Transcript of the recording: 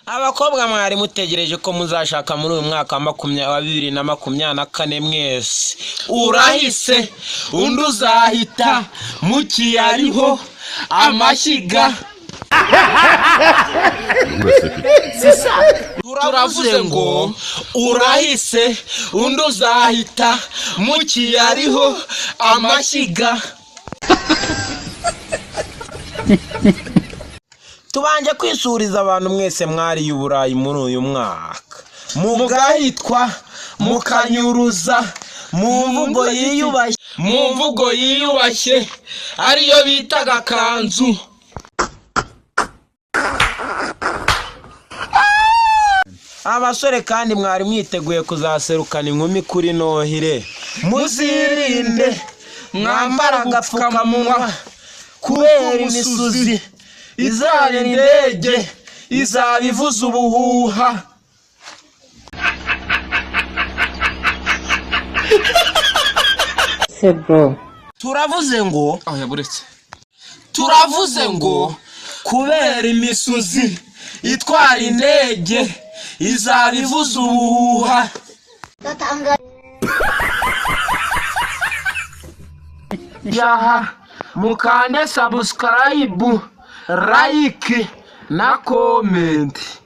Abakobwa mwari mutegereje ko muzashaka muri uyu mwaka wa 2024 mwese, urahise undi uzahita mukiyariho amashyiga. Turavuze ngo urahise undi uzahita mukiyariho amashyiga. Tubanje kwisuriza abantu mwese mwariye Uburayi muri uyu mwaka, mugahitwa mukanyuruza mu mvugo yiyubashye, mu mvugo yiyubashye ariyo bitaga kanzu. Abasore kandi mwari mwiteguye kuzaserukana inkumi kuri Nohire, muzirinde mwambara agapfukamunwa kubera imisuzi izaba indege izaba ivuza ubuhuha. Turavuze ngo turavuze ngo kubera imisuzi itwara indege izaba ivuza ubuhuha. Yaha mukande subscribe, like na comment.